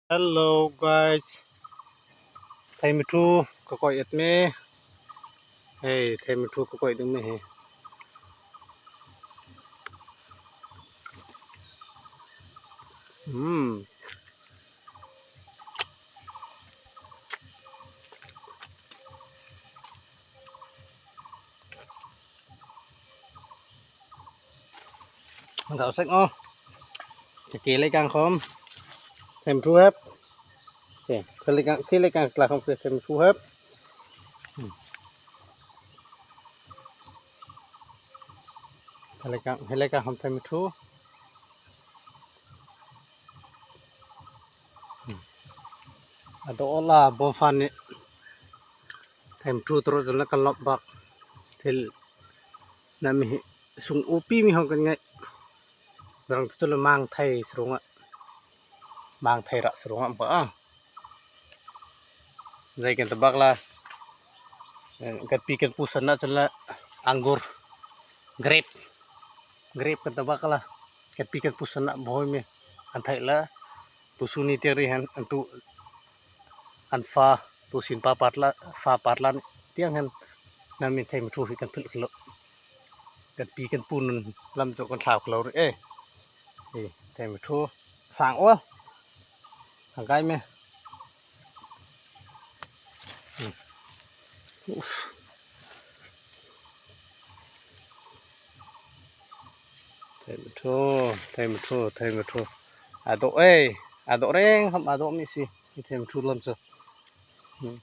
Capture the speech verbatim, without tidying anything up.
Hello guys. Thei mithu kakoi et me. Hey, thei mithu kakoi ding me he. Hmm. Gao sek o. Ke le kang khom. Thei mithu hep. Ke le kang, ke le kang kla khom ke thei mithu hep. Hmm. Ke le kang, ke le kang khom thei mithu. Hmm. Ado ola bo fan ni. Thei mithu tro jol na kan lop bak. Thil na mi hi sung upi mi hong kan ngai. Dang tu le mang thei srunga. Mang thei ra srunga ba a. Jai kan tabak la. Eh, kan pi kan pu san na chun la anggur. Grape. Grape kan tabak la. Kan pi kan pu san na bhoi me. An thei la. Tu suni tiang ri han an tu an fa tu sin pa pat la fa pat la tiang han na min thei mithu hi kan phil khlo. Kan pi kan pu nun lam jo kan thlau khlo ri e. E, thei mithu sang o. Hang kai me. Hmm. Uf. Thei mithu, thei mithu, thei mithu. Ado e, ado reng ham ado mi si. Thei mithu lam jo. Hmm.